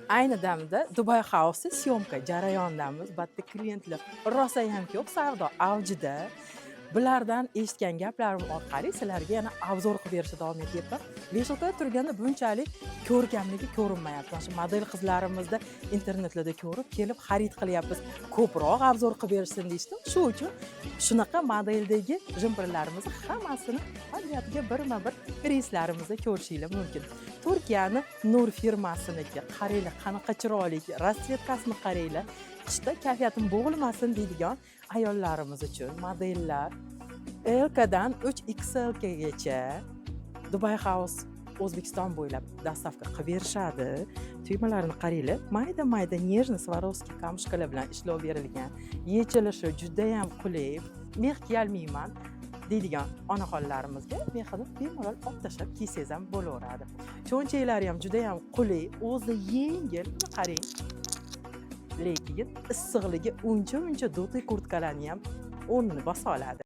Ayni damda Dubai House съёмка jarayonidamiz. Bu yerda klientlar rosayam ko'p, savdo avjida. Bulardan eshitgan gaplarim orqali sizlarga yana обзор qilib berishda davom etyapman. Вешалка da turganda bunchalik ko'rkamligi ko'rinmayapti. Mana shu model qizlarimizda internetlarda ko'rib, kelib xarid qilyapmiz. Ko'proq обзор qilib berishsin deyishdi. Shu uchun shunaqa modeldagi jemperlarimizni hammasini подряд ga birma-bir reyslarimizda ko'rishinglar mumkin. Turkiyani Nur firmasiniki. Qaranglar, qanaqa chiroyli, расцветка sini qaranglar. Qishda kayfiyatim bo'g'ilmasin deydigan ayollarimiz uchun modellar L dan 3XL gacha Dubai House O'zbekiston bo'ylab доставка qilib berishadi. Tugmalarini qaranglar, mayda-mayda нежный Swarovski камушка lar bilan ishlov berilgan. Yechilishi judayam qulay. Мех kiyolmayman deydigan onaxonlarimizga mexini bemalol olib tashlab kiysangiz ham bo'laveradi. Cho'nchaklari ham judayam qulay, o'zi yengil. Buni qarang. Lekin issiqligi uncha-muncha дутый kurtkalarni ham o'rnini bosa oladi.